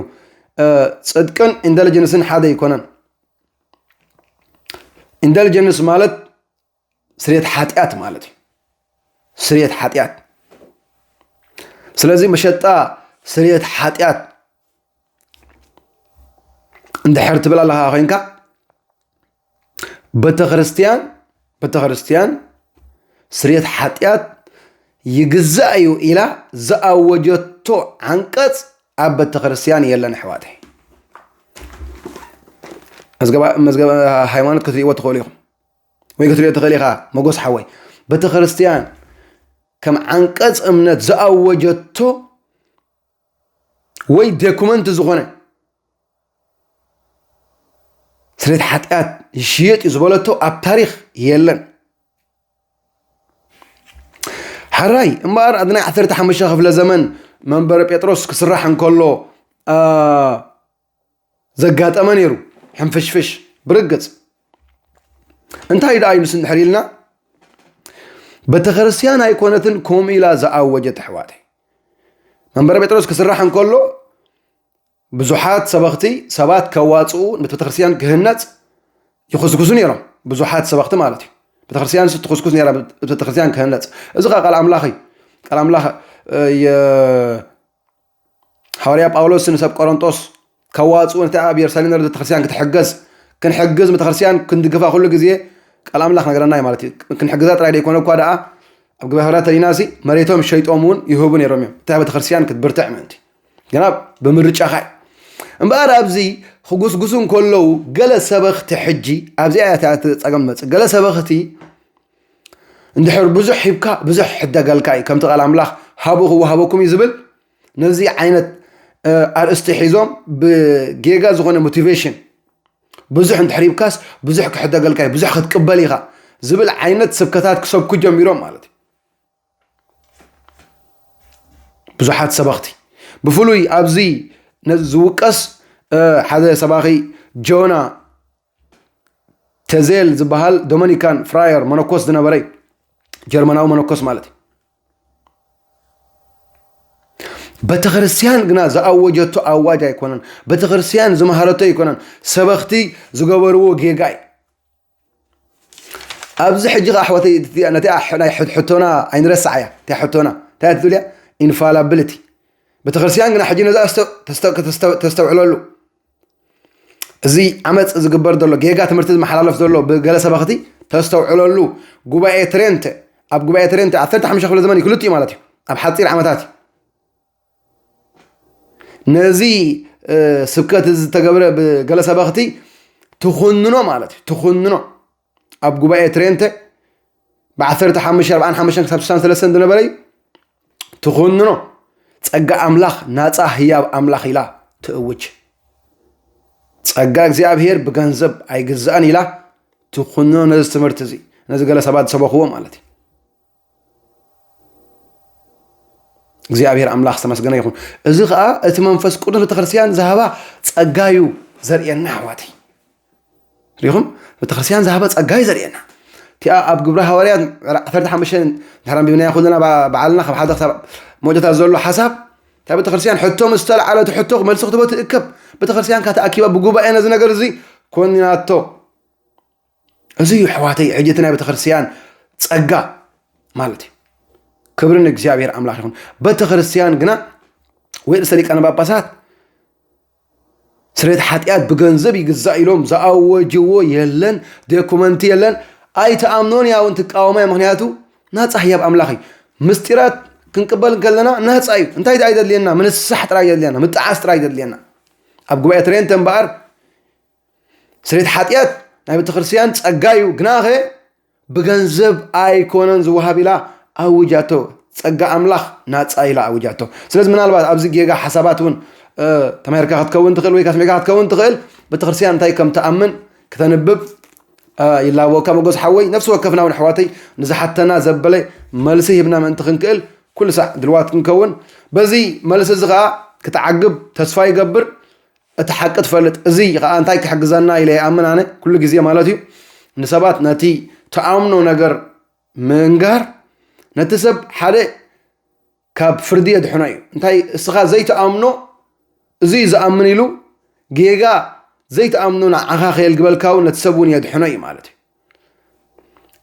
እ፣ ጽድቅን ኢንዳልጀንስን ሓደ ኣይኮነን። ኢንዳልጀንስ ማለት ስርየት ሓጢኣት ማለት እዩ። ስርየት ሓጢኣት። ስለዚ መሸጣ ስርየት ሓጢኣት እንድሕር ትብል ኣለኻ ኮይንካ፣ ቤተክርስትያን፣ ቤተክርስትያን ስርየት ሓጢኣት ይግዛእ እዩ ኢላ ዝኣወጀቶ ዓንቀጽ ኣብ ቤተክርስትያን የለን ኣሕዋተይ። መዝገባ-፣ መዝገበ ሃይማኖት ክትርእይዎ ትኽእሉ ኢኹም። ወይ ክትርእዮ ትኽእል ኢኻ መጎስ ሓወይ። ቤተክርስትያን ከም ዓንቀጽ እምነት ዝኣወጀቶ ወይ ዶኩመንት ዝኾነ ስርየት ሓጢኣት ይሽየጥ እዩ ዝበለቶ ኣብ ታሪኽ የለን። ሕራይ እምበኣር፣ ኣብ ናይ ዓሰርተ ሓሙሽተ ክፍለ ዘመን መንበረ ጴጥሮስ ክስራሕ እንከሎ፣ አ፣ ዘጋጠመ ነይሩ። ሕንፍሽፍሽ፣ ብርግጽ። እንታይ ደኣ እዩ ንሱ እንድሕር ኢልና፣ ቤተክርስትያን ኣይኮነትን ከምኡ ኢላ ዝኣወጀት ኣሕዋተይ። መንበረ ጴጥሮስ ክስራሕ እንከሎ ብዙሓት ሰበኽቲ ሰባት ከዋፅኡ፣ ቤተክርስትያን ክህነፅ ይኹስኩሱ ነይሮም። ብዙሓት ሰበኽቲ ማለት እዩ። ቤተክርስትያን ትኹስኩስ ነይራ፣ ቤተክርስትያን ክህነፅ። እዚ ከዓ ቃል ኣምላኽ እዩ። ቃል ኣምላኽ ሃዋርያ ጳውሎስ ንሰብ ቆሮንጦስ ከዋፅኡ፣ ነቲ ኣብ የሩሳሌም ዝነበረ ቤተክርስትያን ክትሕገዝ፣ ክንሕግዝ ቤተክርስትያን ክንድግፋ ኩሉ ግዜ ቃል ኣምላኽ ነገረና እዩ ማለት እዩ። ክንሕግዛ ጥራይ ደይኮነ እኳ ደኣ ኣብ ግብረ ሃዋርያት ተሪናሲ መሬቶም ሸይጦም እውን ይህቡ ነይሮም እዮም። እታ ቤተክርስትያን ክትብርትዕ ምእንቲ ግና ብምርጫኻ እዩ። እምበኣር ኣብዚ ክጉስጉሱ እንከለዉ ገለ ሰበኽቲ ሕጂ ኣብዚኣ እያ እታ ጸገም መጽእ። ገለ ሰበኽቲ እንድሕር ብዙሕ ሂብካ ብዙሕ ሕደገልካ እዩ። ከምቲ ቃል ኣምላኽ ሃቡ ክወሃበኩም እዩ ዝብል ነዚ ዓይነት ኣርእስቲ ሒዞም ብጌጋ ዝኾነ ሞቲቬሽን ብዙሕ እንድሕር ሂብካስ ብዙሕ ክሕደገልካ እዩ፣ ብዙሕ ክትቅበል ኢኻ ዝብል ዓይነት ስብከታት ክሰብኩ ጀሚሮም ማለት እዩ። ብዙሓት ሰበኽቲ ብፍሉይ ኣብዚ ዝውቀስ ሓደ ሰባኺ ጆና ተዜል ዝበሃል ዶመኒካን ፍራየር መነኮስ ዝነበረ እዩ። ጀርመናዊ መነኮስ ማለት እዩ። ቤተክርስትያን ግና ዝኣወጀቶ ኣዋጅ ኣይኮነን። ቤተክርስትያን ዝመሃረቶ ኣይኮነን። ሰበኽቲ ዝገበርዎ ጌጋ እዩ። ኣብዚ ሕጂ ከኣ ኣሕዋተይ ነቲ ናይ ሕቶና ኣይንረስዓያ። እቲያ ሕቶና እንታይ ትብል እያ? ኢንፋላብሊቲ። ቤተክርስትያን ግና ሕጂ ነዛ ተስተውዕለሉ። እዚ ዓመፅ ዝግበር ዘሎ ጌጋ ትምህርቲ ዝመሓላለፍ ዘሎ ብገለ ሰበኽቲ ተስተውዕለሉ። ጉባኤ ትሬንተ ኣብ ጉባኤ ትሬንተ ዓሰርተ ሓሙሽተ ክፍለ ዘመን ክልቲኡ ማለት እዩ ኣብ ሓፂር ዓመታት ነዚ ስብከት ዝተገብረ ብገለ ሰበኽቲ ትኹንኖ ማለት እዩ። ትኹንኖ ኣብ ጉባኤ ትሬንተ ብ1545 ዝነበረ እዩ። ትኹንኖ ጸጋ ኣምላኽ ናጻ ህያብ ኣምላኽ ኢላ ትእውጅ። ጸጋ እግዚኣብሔር ብገንዘብ ኣይግዛእን ኢላ ትኹንኖ ነዚ ትምህርቲ እዚ ነዚ ገለ ሰባት ዝሰበኽዎ ማለት እዩ። እግዚኣብሔር ኣምላኽ ዝተመስገነ ይኹን። እዚ ኸዓ እቲ መንፈስ ቅዱስ ቤተክርስትያን ዝሃባ ጸጋ እዩ ዘርእየና ኣሕዋተይ። ሪኹም ቤተክርስትያን ዝሃበ ጸጋ እዩ ዘርእየና። እቲኣ ኣብ ግብረ ሃዋርያት ዓሰርተ ሓሙሽተ ድሕር ኣንቢብናያ ኩልና ባዕልና ካብ ሓደ ክሳብ መወዳእታ ዘሎ ሓሳብ እታ ቤተክርስትያን ሕቶ ምስ ተለዓለ እቲ ሕቶ መልሲ ክትቦ ትእከብ። ቤተክርስትያን ካተኣኪባ ብጉባኤ ነዚ ነገር እዚ ኮኒናቶ። እዚ እዩ ኣሕዋተይ ሕጂ እቲ ናይ ቤተክርስትያን ጸጋ ማለት እዩ። ክብሪ ንእግዚኣብሔር ኣምላኽ ይኹን። ቤተክርስትያን ግና ወይ ርእሰ ሊቃነ ጳጳሳት ስርየት ሓጢኣት ብገንዘብ ይግዛእ ኢሎም ዝኣወጅዎ የለን፣ ዶኩመንቲ የለን። ኣይትኣምኖን እያ እውን ትቃወማ እያ። ምክንያቱ ናፃ ህያብ ኣምላኽ እዩ። ምስጢራት ክንቅበል እንከለና ናፃ እዩ። እንታይ ደኣ ይደድልየና? ምንሳሕ ጥራይ ይደድልየና፣ ምጥዓስ ጥራይ ይደድልየና። ኣብ ጉባኤ ትሬንተ እምበኣር ስርየት ሓጢኣት ናይ ቤተክርስትያን ጸጋ እዩ፣ ግናኸ ብገንዘብ ኣይኮነን ዝወሃብ ኢላ ኣውጃቶ። ጸጋ ኣምላኽ ናጻ ኢላ ኣውጃቶ። ስለዚ ምናልባት ኣብዚ ጌጋ ሓሳባት እውን ተማሂርካ ክትከውን ትኽእል ወይ ካስሚዕካ ክትከውን ትኽእል። ቤተክርስትያን እንታይ ከም ትኣምን ክተንብብ ይላበወካ መጎስ ሓወይ። ነፍሲ ወከፍና እውን ኣሕዋተይ ንዝሓተና ዘበለ መልሲ ሂብና ምእንቲ ክንክእል ኩሉ ሳዕ ድልዋት ክንከውን፣ በዚ መልሲ እዚ ከዓ ክትዓግብ ተስፋ ይገብር። እቲ ሓቂ ትፈልጥ። እዚ ከዓ እንታይ ክሕግዘና ኢለ ይኣምን ኣነ ኩሉ ግዜ ማለት እዩ። ንሰባት ነቲ ትኣምኖ ነገር ምንጋር ነቲ ሰብ ሓደ ካብ ፍርዲ የድሕኖ እዩ። እንታይ እስኻ ዘይትኣምኖ እዚ እዩ ዝኣምን ኢሉ ጌጋ ዘይትኣምኖ ንዓኻ ከየልግበልካ እውን ነቲ ሰብ እውን የድሕኖ እዩ ማለት እዩ።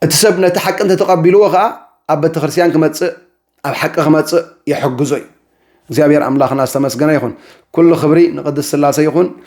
እቲ ሰብ ነቲ ሓቂ እንተተቐቢልዎ ከዓ ኣብ ቤተክርስትያን ክመፅእ ኣብ ሓቂ ክመፅእ ይሕግዞ እዩ። እግዚኣብሔር ኣምላኽና ዝተመስገነ ይኹን። ኩሉ ክብሪ ንቅድስት ስላሴ ይኹን።